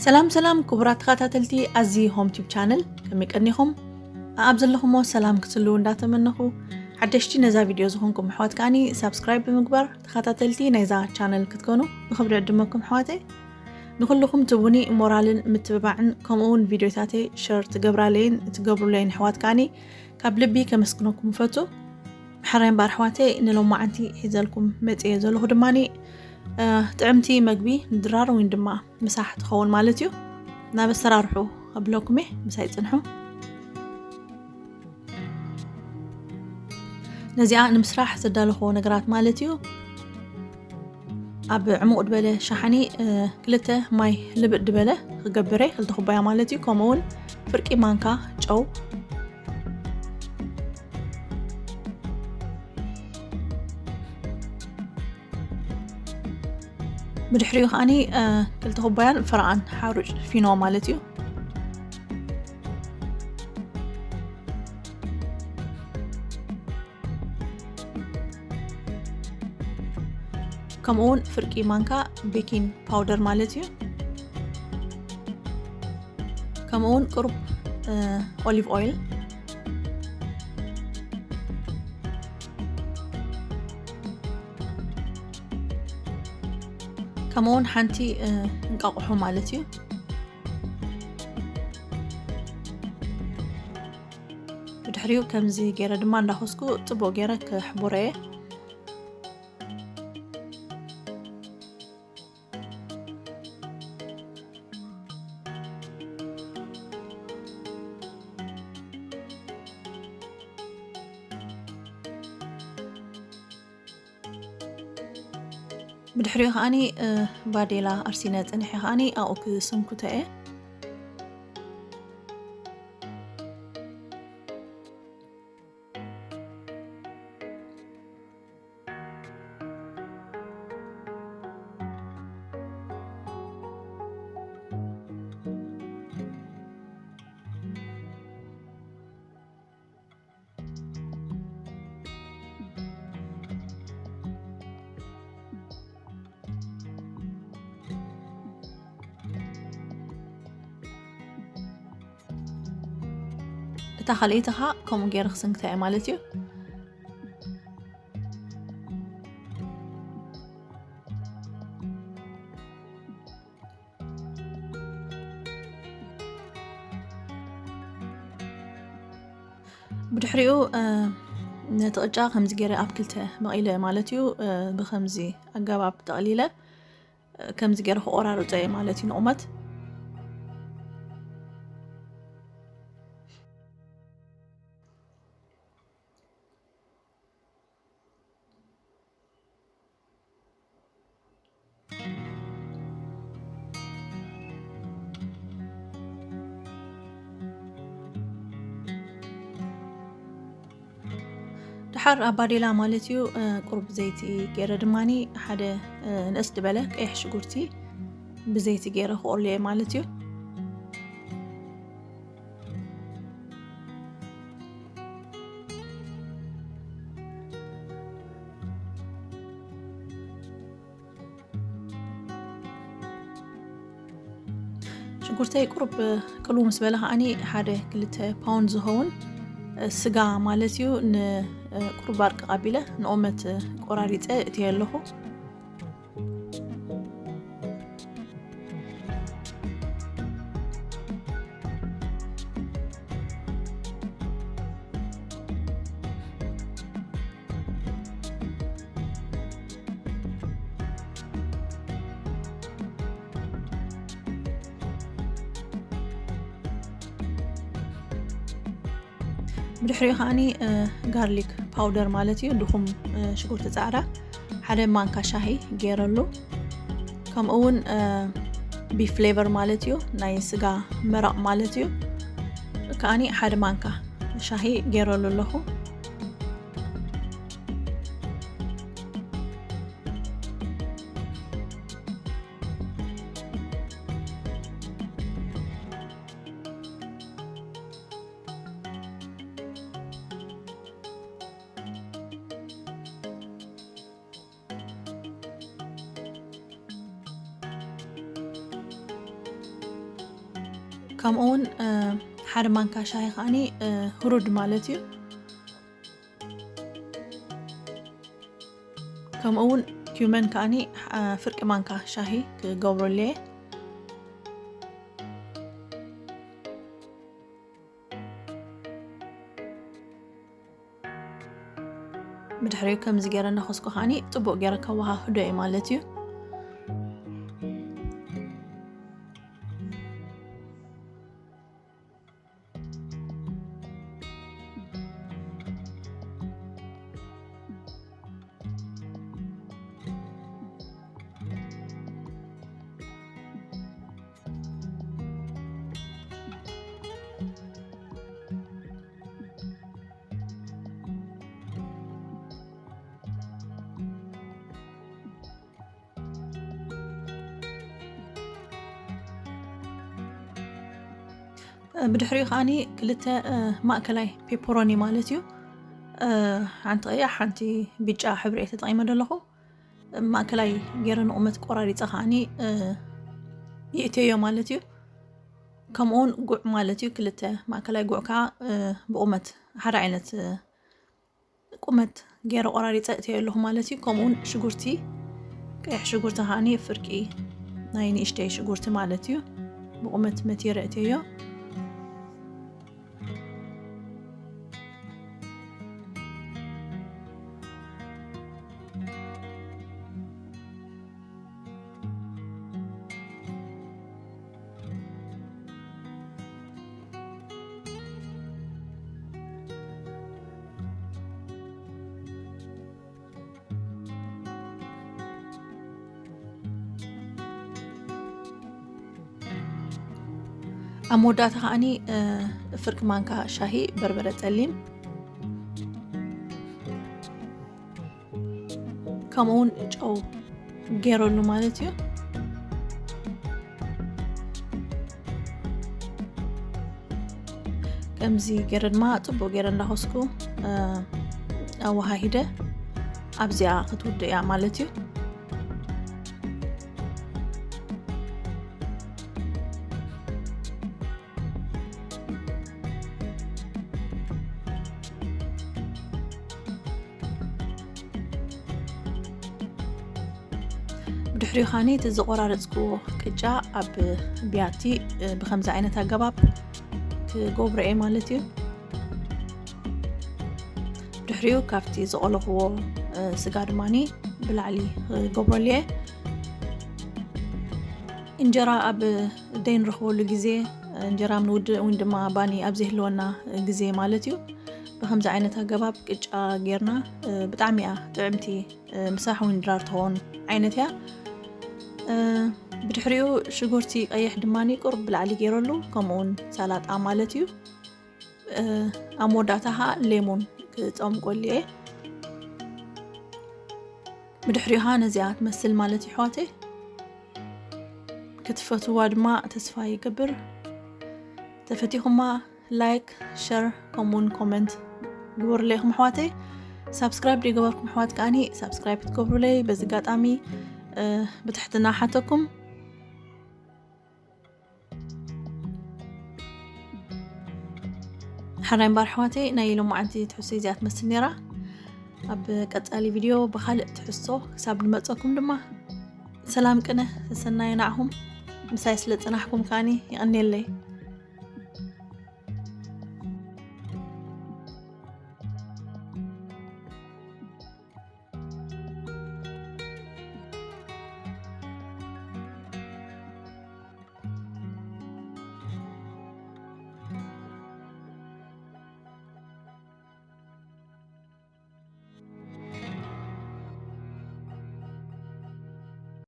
ሰላም ሰላም ክቡራት ተኸታተልቲ ኣዚ ሆም ቲዩብ ቻነል፣ ከመይ ቀኒኹም? ኣብ ዘለኹሞ ሰላም ክትህልዉ እንዳተመነኹ፣ ሓደሽቲ ነዛ ቪድዮ ዝኾንኩም ኣሕዋት ከኣኒ ሳብስክራይብ ብምግባር ተኸታተልቲ ናይዛ ቻነል ክትኮኑ ብኽብሪ ዕድመኩም ኣሕዋተይ። ንኹልኹም ትቡኒ ሞራልን ምትብባዕን፣ ከምኡ እውን ቪድዮታተይ ሸር ትገብራለይን ትገብሩለይን ኣሕዋት ከኣኒ ካብ ልቢ ከመስግነኩም እፈቱ። ሕራይ እምበኣር ኣሕዋተይ፣ ንሎማዓንቲ ሒዘልኩም መፅየ ዘለኹ ድማኒ፣ እ፣ ጥዕምቲ መግቢ ንድራር ወይን ድማ ምሳሕ ትኸውን ማለት እዩ። ናብ ኣሰራርሑ ከብለኩም እየ፣ ምሳይ ፅንሑ። ነዚኣ ንምስራሕ ዘዳለኹዎ ነገራት ማለት እዩ፣ ኣብ ዕሙቕ ዝበለ ሸሓኒ፣ እ፣ ክልተ ማይ ልብጥ ዝበለ ክገብረ፣ ክልተ ኩባያ ማለት እዩ። ከምኡ እውን ፍርቂ ማንካ ጨው። ብድሕሪኡ ከኣኒ፣ እ፣ ክልተ ኩባያን ፍረቓን ሓሩጭ ፊኖ ማለት እዩ። ከምኡ እውን ፍርቂ ማንካ ቤኪንግ ፓውደር ማለት እዩ። ከምኡ እውን ቁሩብ፣ እ፣ ኦሊቭ ኦይል። ከምኡ እውን ሓንቲ፣ እ፣ እንቃቑሖ ማለት እዩ። ብድሕሪኡ ከምዚ ገይረ ድማ እንዳኾስኩ ጽቡቕ ገይረ ክሕቡሮ እየ። ብድሕሪኡ ከኣኒ፣ እ፣ ባዴላ ኣርሲነ ጸኒሐ ከኣኒ ኣብኡ ክስንኩቶ እየ። እታ ካልኣይቲ ኸኣ ከምኡ ገይረ ክስንክታ እየ ማለት እዩ። ብድሕሪኡ፣ እ፣ ነቲ ቅጫ ከምዚ ገይረ ኣብ ክልተ መቒለ ማለት እዩ፣ እ፣ ብኸምዚ ኣገባብ ጠቕሊለ፣ እ፣ ከምዚ ገይረ ክቆራርጾ እየ ማለት እዩ ንቑመት። ድሓር ኣብ ባዴላ ማለት እዩ፣ እ፣ ቁሩብ ዘይቲ ገይረ ድማኒ ሓደ፣ እ፣ ንእስ ዝበለ ቀይሕ ሽጉርቲ ብዘይቲ ገይረ ክቆልዮ እየ ማለት እዩ። ሽጉርተይ ቁሩብ ቅልው ምስ በለ ከዓኒ ሓደ ክልተ ፓውንድ ዝኸውን ስጋ ማለት እዩ፣ ንቁሩብ ኣርቅቕ ኣቢለ ንኦመት ቆራሪፀ እትየ ኣለኹ። ብድሕሪኡ ከዓኒ፣ እ፣ ጋርሊክ ፓውደር ማለት እዩ፣ ድኹም፣ እ፣ ሽጉርቲ ጻዕዳ ሓደ ማንካ ሻሂ ገይረሉ። ከምኡ እውን፣ እ፣ ቢፍ ፍሌቨር ማለት እዩ፣ ናይ ስጋ መረቕ ማለት እዩ፣ ከዓኒ ሓደ ማንካ ሻሂ ገይረሉ ኣለኹ። ከምኡ እውን ሓደ ማንካ ሻሂ ከዓኒ ህሩድ ማለት እዩ። ከምኡ እውን ኪውመን ከዓኒ ፍርቂ ማንካ ሻሂ ክገብረሉ እየ። ብድሕሪኡ ከምዚ ገይረ እናኸስኩ ከዓኒ ጽቡቕ ገይረ ከወሃህዶ እየ ማለት እዩ። ብድሕሪኡ ከዓኒ ክልተ ማእከላይ ፔፐሮኒ ማለት እዩ። ሓንቲ ቀያ ሓንቲ ብጫ ሕብሪ እየ ተጠቂመ ዘለኹ። ማእከላይ ገይረ ንቁመት ቆራሪፀ ከዓኒ ይእተዮ ማለት እዩ። ከምኡውን ጉዕ ማለት እዩ። ክልተ ማእከላይ ጉዕ ከዓ ብቁመት ሓደ ዓይነት ቁመት ገይረ ቆራሪፀ እተዮ ኣለኹ ማለት እዩ። ከምኡውን ሽጉርቲ፣ ቀይሕ ሽጉርቲ ከዓኒ ፍርቂ ናይ ንእሽተይ ሽጉርቲ ማለት እዩ። ብቁመት መቲረ እተዮ። ኣብ መወዳእታ ከዓኒ ፍርቂ ማንካ ሻሂ በርበረ ጸሊም ከምኡውን ጨው ገይረሉ ማለት እዩ። ከምዚ ገይረ ድማ ጽቡቕ ገይረ እንዳኸስኩ ኣወሃሂደ ኣብዚኣ ክትውድእ እያ ማለት እዩ። ብድሕሪኡ ኻኒ እቲ ዝቆራረፅክዎ ቅጫ ኣብ ቢያቲ ብከምዚ ዓይነት ኣገባብ ክገብሮ እየ ማለት እዩ። ብድሕሪኡ ካብቲ ዝቆለኽዎ ስጋ ድማኒ ብላዕሊ ክገብረሉ እየ። እንጀራ ኣብ ዘይንረኽበሉ ግዜ፣ እንጀራ ኣብ ንውድእ ወይ ድማ ባኒ ኣብ ዘይህልወና ግዜ ማለት እዩ፣ ብከምዚ ዓይነት ኣገባብ ቅጫ ጌርና፣ ብጣዕሚ እያ ጥዕምቲ። ምሳሕ እውን ድራር ትኸውን ዓይነት እያ። ብድሕሪኡ ሽጉርቲ ቀይሕ ድማኒ ቁርብ ብላዕሊ ገይረሉ፣ ከምኡውን ሳላጣ ማለት እዩ። ኣብ መወዳእታ ኸዓ ሌሞን ክፀምቆሉ እየ። ብድሕሪኡ ኸዓ ነዚኣ ትመስል ማለት እዩ ኣሕዋተይ። ክትፈትዋ ድማ ተስፋ ይገብር። ተፈቲኹማ ላይክ፣ ሸር ከምኡውን ኮመንት ግበሩለይ ኢኹም ኣሕዋተይ። ሳብስክራይብ ዘይገበርኩም ኣሕዋት ከዓኒ ሳብስክራይብ ክትገብሩለይ በዚ ኣጋጣሚ ብትሕትና ሓተኩም። ሓራይ እምበር ኣሕዋተይ ናይ ሎማዓንቲ ትሕዝቶ እዚኣ ትመስል ነይራ። ኣብ ቀጻሊ ቪድዮ ብኻልእ ትሕዝቶ ክሳብ ንመጸኩም ድማ ሰላም ቅነ ሰናይ ንዓኹም። ምሳይ ስለ ጸናሕኩም ከዓኒ የቐንየለይ።